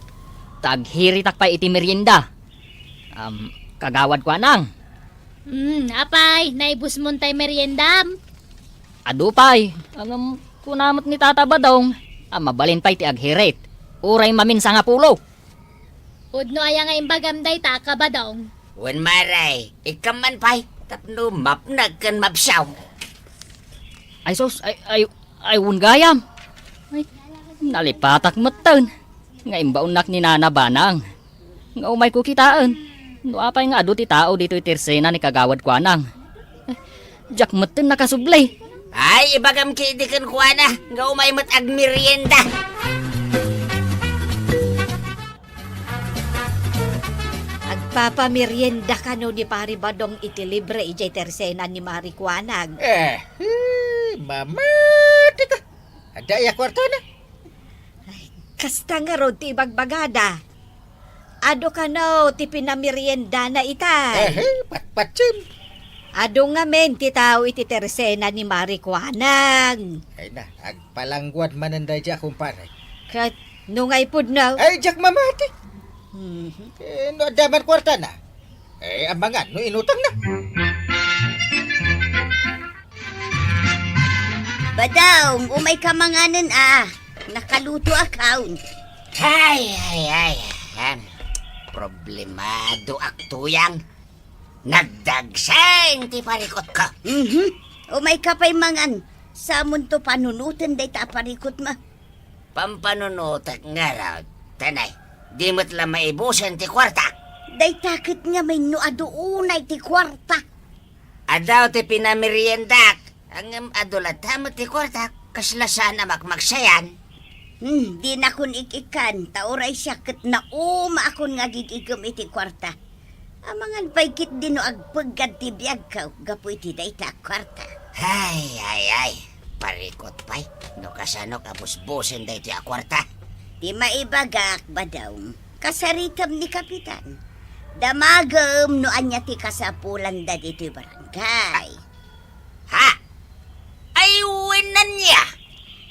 Ta aghiritak pay iti merienda. Um, Kagawad Kuanang. Mm, apay, naibusmon tay meriendam? Adu pay, ngem kuna met ni Tata Badong a mabalin pay ti aghirit. Uray mamin sangapulo. Pudno aya nga imbagam dayta, Kabadong? Wen, Mare, ikkam man pay tapno mapnek ken mapsiaw. Ay sus, ay, ay, ay, wen gayam. Ay, nalipatak metten nga imbaonnak ni Nana Banang nga umayko kitaen no apay nga adu ti tao ditoy tersena ni Kagawad Kuanang. Diak metten nakasubli. Ay, ibagam ketdi kenkuana nga umay met agmerienda. Agpapamerienda kano ni Pari Badong iti libre idiay tersena ni Mari Kuanang. Eh, eh, mamati ka. Adda iya kuartana? Ay, kasta ngarud ti ibagbagada. Adu kano ti pinameriendana itay. Eh, eh, patpatsim. Adu ngamin ti tao iti tersena ni Mari Kuanang. Ay na, agpalangguad manen daydi a kumpare. Ket no ngay pudno? Ay, diak mamati. Mhm. Eh, no adda man kuartana? Eh, amangan no inutangna. Badong, umayka manganen a. Nakalutoakon. Ay, ay, ay. Em, problemadoak, tuyang. Nagdagseng ti parikutko. Mhm. Umayka pay mangan. Samonto panunoten dayta a parikutmo. Pampanunotek ngarud, tanay, di met la maibusen ti kuarta. Dayta ket ngamin no adu unay ti kuarta. Adu ti pinameriendak, ngem adu latta met ti kuarta, kasla saan a makmaksayan. Hmm, dinakon ik-ikkan, ta uray siak ket naumaakon nga agigigem iti kuarta. Amangan pay ketdi no agpeggad ti biagko gapu iti dayta a kuarta. Ay, ay, ay. Parikut pay no kasanok a busbusen daytoy a kuarta. Ti maibagak, Badong, kasaritem ni Kapitan. Damagem no ania ti kasapulanda ditoy barangay. Ha? Ay, wen ania?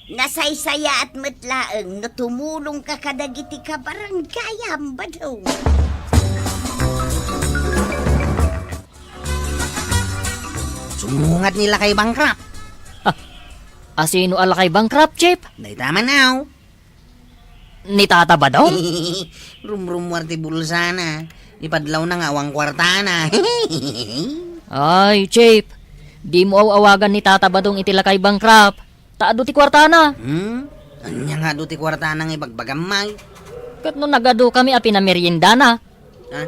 Nasaysayaat met laeng no tumulongka kadagiti kabarangayam, Badong. Sumungad ni Lakay Bankrupt. Ah, asino a Lakay Bankrupt, Chief? Dayta man, aw. Ni Tata Badong? Rumrumuar ti bulsana. Ipadlawna nga awan kuartana. Ay, Chief, dimo aw-awagan ni Tata Badong iti Lakay Bankrupt. Ta adu ti kuartana. Hmm? Ania nga adu ti kuartana nga ibagbagam, May? Ket no nagadukami a pinameriendana. Ha?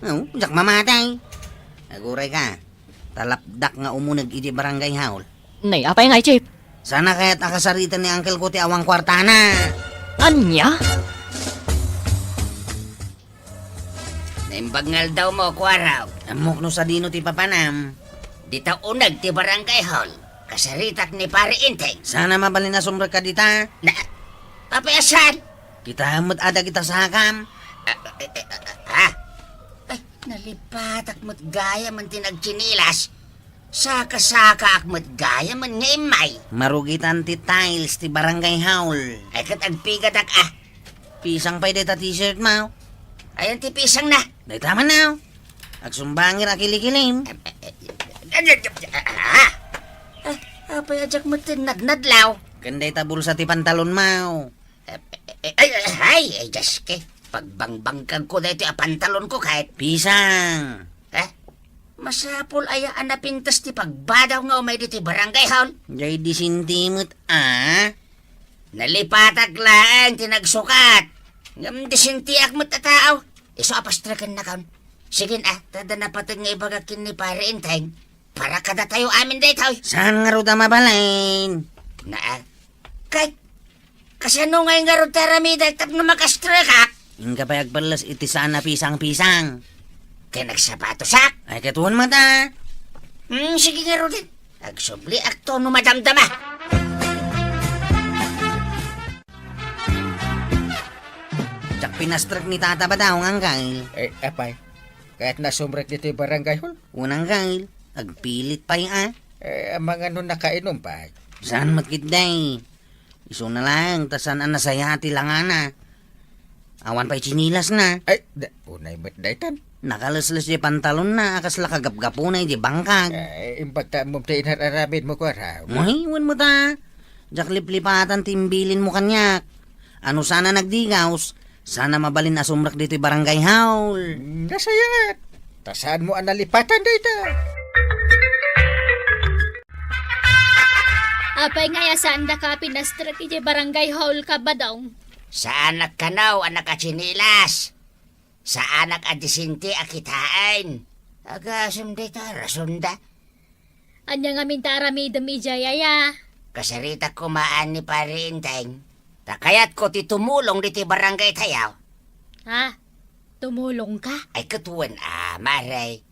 Oh, diak mamati. Aguray ka. Talapdak nga umuneg iti barangay hall. Nay, apay ngay, Chief? Sana kayat a kasariten ni uncle ko ti awan kuartana. Ania? Naimbag nga aldawmo, Kuarog. Ammok no sadino ti papanam. Dita uneg ti barangay hall. Kasaritak ni Pare Enteng. Sana mabalin a sumrekka dita. Na, apay a saan? Kitaem met a dagita sakam. Ah, eh, eh, ah, ah. Ay, nalipatak met gayam ti nagtsinilas. Saka-sakaak met gayam nga immay. Marugitan ti tiles ti barangay hall. Ay, ket agpigatak a. Pisang pay dayta t-shirt mo. Ayan ti pisangna. Dayta man, aw. Agsumbangir a kilikilim. Ah, apay a diak met nadnadlaw? Ken dayta bulsa ti pantalonmo. Ay, ay, ay, ay, Diyos ko. Pagbangbangkagko daytoy a pantalonko ket. Pisang. Eh? Masapul aya a napintas ti pagbadaw nga umay ditoy barangay hall? Jay disinti met, a? Nalipatak laeng ti nagsukat. Ngem disintiak met a tao. Isu a pastrekennakon. Sige, a, ta adda napateg nga ibagak ken ni Pare Enteng. Para kadatayo amin daytoy. Saan ngarud a mabalin? Naa. Ket kasano ngay ngarud ti aramidek tapno makastrekak? Inka pay agpelles iti saan a pisang-pisang. Ket nagsapatosak? Ay, ket wen met, a. Hmm, sige ngaruden. Agsubliakto no madamdama. Diak pinastrek ni Tata Badaw nga anggail. Eh, apay, kayatna a sumrek ditoy barangay hall? Wen anggail, agpilit pay, a. Eh, amangan no nakainom pay? Saan met ketdi? Isuna laeng ta saan a nasaya ti langana. Awan pay tsinilasna. Ay, da-, unay met daytan. Nakalesles ti pantalonna a kasla kagapgapuna iti bangkag. Ay, imbag ta ammom ti inar-aramidmo, kuara. Uy, wen met, a. Diak liplipatan ti imbilinmo kaniak. A no saan a nagdigaws, saan a mabalin a sumrek ditoy barangay hall. Nasayaat. Ta saanmo a nalipatan dayta. Apay ngay a saandaka a pinastrek idiay barangay hall, Kabadong? Saanak kano a nakatsinilas. Saanak a disinti a kitaen. Agasem dayta, rasonda. Ania ngamin ti aramidem idiay aya? Kasaritak koma ni Pare Enteng. Ta kayatko ti tumulong ditoy barangay tayo. Ha? Tumulongka? Ay, ket wen, a, Mare.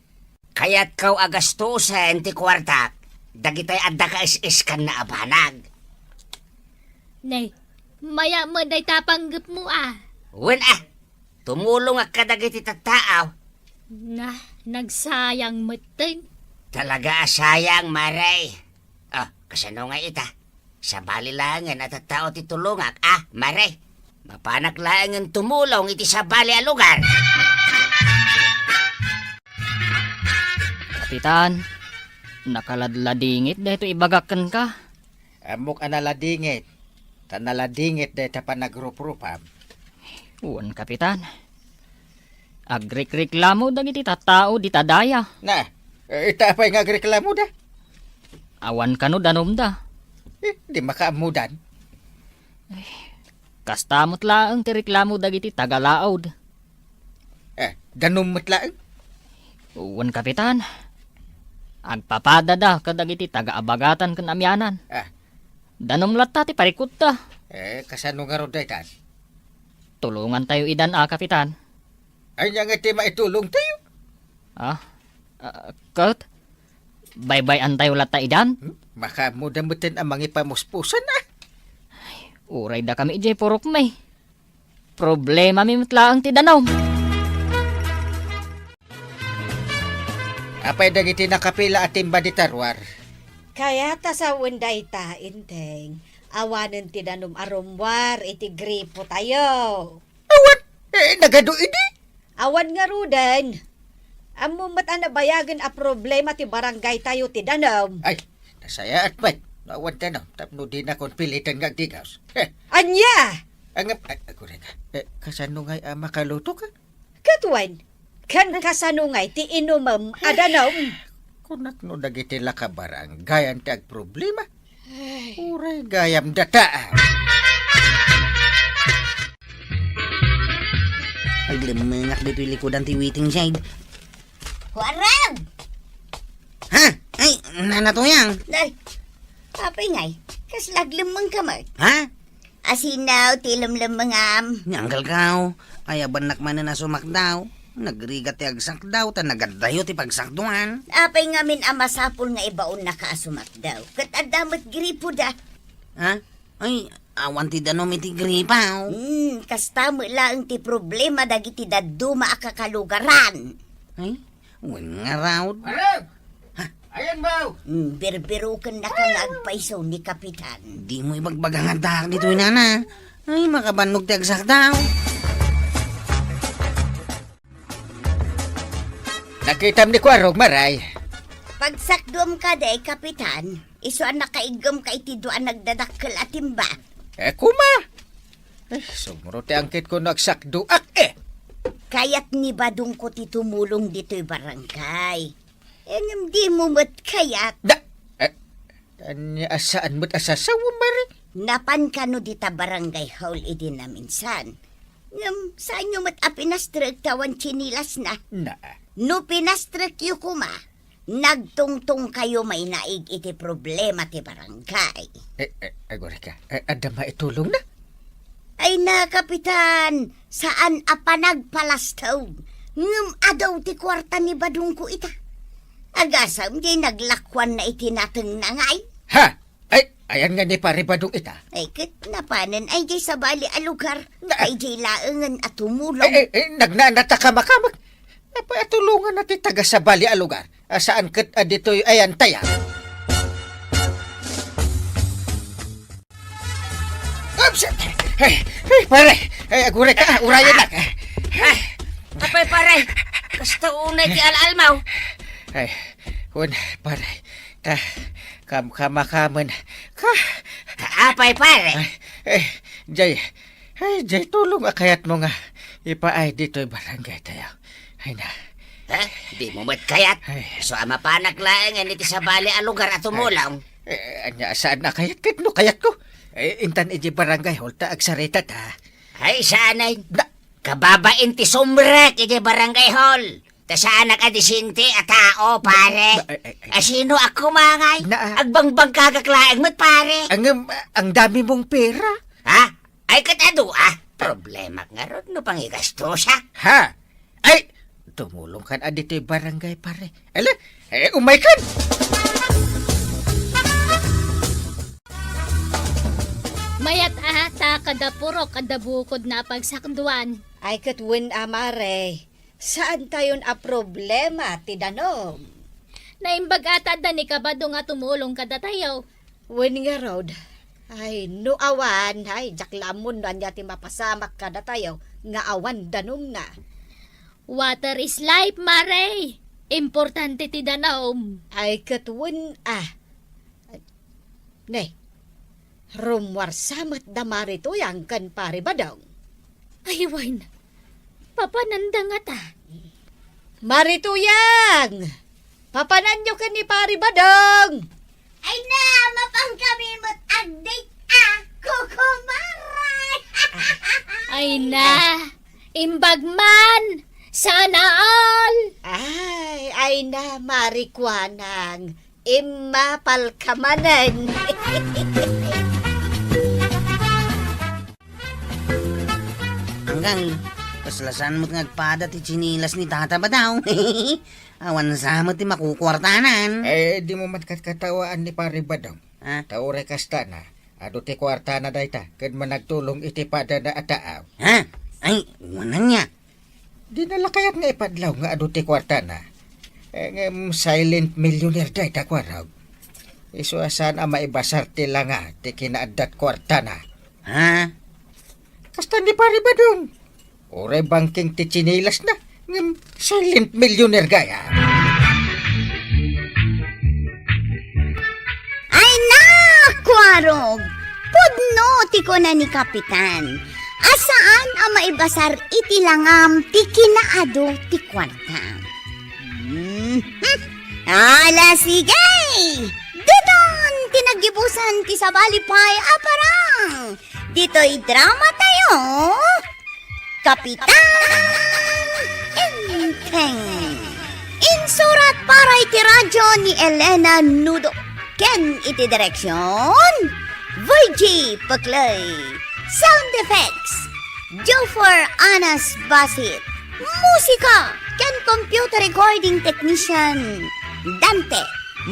Kayatko a gastusen ti kuartak dagiti adda kaes-eskanna a banag. Nay, maya met dayta panggepmo, a. Wen, a. Tumulongak kadagiti tattao. Na, nagsayang metten. Talaga a sayang, Mare. A, kasano ngay ita? Sabali laengen a tattao ti tulongak, a, Mare. Mapanak laengen tumulong iti sabali a lugar. Kapitan, nakaladladingit daytoy ibagak kenka. Ammok a naladingit, ta naladingit dayta panagruprupam. Wen, Kapitan. Agrikreklamo dagiti tattao dita daya. Na, eh, ita apay nga agreklamoda? Awan kano danumda. Eh, di makaammodan. Kasta met laeng ti reklamo dagiti taga-Laod. Eh, danum met laeng? Wen, Kapitan. Agpapadada kadagiti taga-Abagatan ken Amianan. Ah. Danum latta ti parikutta. Eh, kasano ngarud daytan? Tulongantayo idan a, Kapitan. Ania nga ti maitulongtayo? Ah, ah, ket? Baybay-antayo latta idan? Hmm? Makaammoda metten a mangipamuspusan, a. Ay, uray dakami idiay purokmi. Problemami met laeng ti danum. Apay dagiti nakapila a timba dita ruar? Kayat a sawen dayta, Enteng. Awanen ti danum a rummuar iti gripotayo. Awan! Eh, nagadu idi? Awan ngaruden. Ammom met a nabayagen a problema ti barangaytayo ti danum. Ay, nasayaat met. No awan danum, tapno dinakon piliten nga agdigaws. Heh. Ania? Angep, ay, aguray ka. Eh, kasano ngay a makaluto ka? Ket wen, ken kasano ngay ti inumem a danum? Kunak no dagiti lakabarangayan ti agproblema. Ay. Uray gayam data. Aglemmengak ditoy likudan ti waiting shed. Warang! Ha? Ay, Nana Tuyang. Nay, apay ngay, kasla aglemmengka met? Ha? Asino ti lumlemmengam? Ni Uncle Kao, ayabannak manen a sumakdaw. Nagrigat ti agsakdaw, ta nagaddayo ti pagsakduan. Apay ngamin a masapul nga ibaonnaka a sumakdaw? Ket adda met gripoda. Ha? Ay, awan ti danum iti gripo. Hmm, kasta met laeng ti problema dagiti dadduma a kakalugaran. Ay, wen ngarud. Arem! Ha? Ayan, Bao! Hmm, birbirukennaka nga agpayso ni Kapitan. Dimo ibagbaga nga addaak ditoy, Nana. Ay, makabannog ti agsakdaw. Nakitam ni Kuarog, Maray. Pagsakduam kadi, Kapitan, isu a nakaiggem ka iti dua a nagdadakkel a timba. Eh, kuma! Eh, sumro ti angkit ko no agsakduak, eh! Kayat ni Badongko ti tumulong ditoy barangay. Eh, ngem dimo met kayat. Da-, eh, ania a saan met a sasaw, Maray? Napan kano dita barangay hall idi naminsan. Ngem, saanyo met a pinastrek ta awan tsinilasna? Na. No pinastrekyo koma, nagtungtong kayo mainaig iti problema ti barangay. Eh, eh, agurayka, eh, adda maitulongna? Ay na, Kapitan, saan a panagpalastog. Ngem adu ti kuarta ni Badongko ita. Agasam diay naglakuanna iti natengna ngay. Ha? Ay, ayan nga ni Pare Badong ita. Ay, ket napanen ay diay sabali a lugar. Na- Ay diay laengen a tumulong. Eh, eh, eh, nagnanata kamakamak. Apay a tulonganna ti taga sabali a lugar? A saan ket a ditoy ayan tayo? Oops! Ay, ay, pare! Ay, agurayka, urayan lang. Ah, apay, pare, kasta unay ti al-almaw. Ay, kun, pare, ta, kam-, kamakamen. Ka- Apay, pare? Ay, eh, jay, ay, jay, tulong a kayatmo nga ipaay ditoy barangay tayo. Ay na. Ha? Dimo met kayat? Ay. So, a mapanak laeng iti sabali a lugar a tumulong. Eh, ania, saan a kayat ket no kayatko? Eh, intan iti barangay hall ta agsarita ta. Ay, sanay. Da- Kababain ti sumrek iti barangay hall. Ta saanak a disente a tao, pare. Ba-, ay, ay, ay. Asino a kumangay? Na- Agbangbangkagak laeng met, pare. Ang, um, ang dami mong pera. Ha? Ay, ket adu, ah. Problemak ngarud no pangigastusa. Ha? Ay, tumulong kan a ditoy barangay, pare. Ala, eh, umay kan. Mayat a ta kada purok, kada bukod na pagsakduan. Ay, ket wen a, mare. Saan tayon a problema ti danum. Naimbag a ta adda ni Kabadong a tumulong kadatayo. Wen ngarud, ay, no awan, ay, diak la ammon no ania ti mapasamak kadatayo nga awan danumna. Water is life, mare. Importante ti danum. Ay, ket wen a. Ne, rummuarsa met da Mari Tuyang ken Pari Badong. Ay, wen. Papananda ngata. Mari Tuyang! Papananyo ken ni Pari Badong! Ay na, mapan kami met agdate a kukumaray! Ay na, imbag man! Sana all! Ay, ay na, Mari Kuanang. Immapal ka manen. Anggang, kasla saan met nga agpada ti tsinilas ni Tata Badong. Awan sa met ti makukuartanan. Eh, dimo met katkatawaan ni Pari Badong. Ha? Ta uray kasta na, adu ti kuartana dayta, ket managtulong iti padana a taaw. Ha? Ay, wen ania. Dina la kayat nga ipadlaw nga adu ti kuartana. Eh, ngem silent millionaire dayta, kuarog. Isu a saan a maibasar ti langa ti kinaaddat kuartana. Ha? Kasta ni Pari Badong. Uray bangking ti tsinilasna, ngem silent millionaire gayam. Ay na, kuarog! Pudno ti kuna ni Kapitan, a saan a maibasar iti langam ti kinaadu ti kuartam. Mhm. Ala, sige! Ditan ti naggibusan ti sabali pay a parang ditoy drama tayo. Kapitan Enteng. Insurat para iti radyo ni Elena Nudo. Ken iti direksyon, Virgie Paclay. Sound effects, Jofor Anas Basit. Musika ken computer recording technician, Dante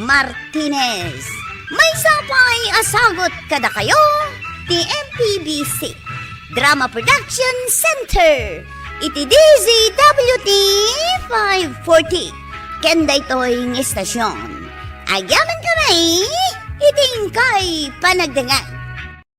Martinez. Maysa pay a sagut kadakayo ti M P B C Drama Production Center iti D Z W T five forty. Ken daytoy nga istasyon, agyamankami iti inkay panagdengngeg.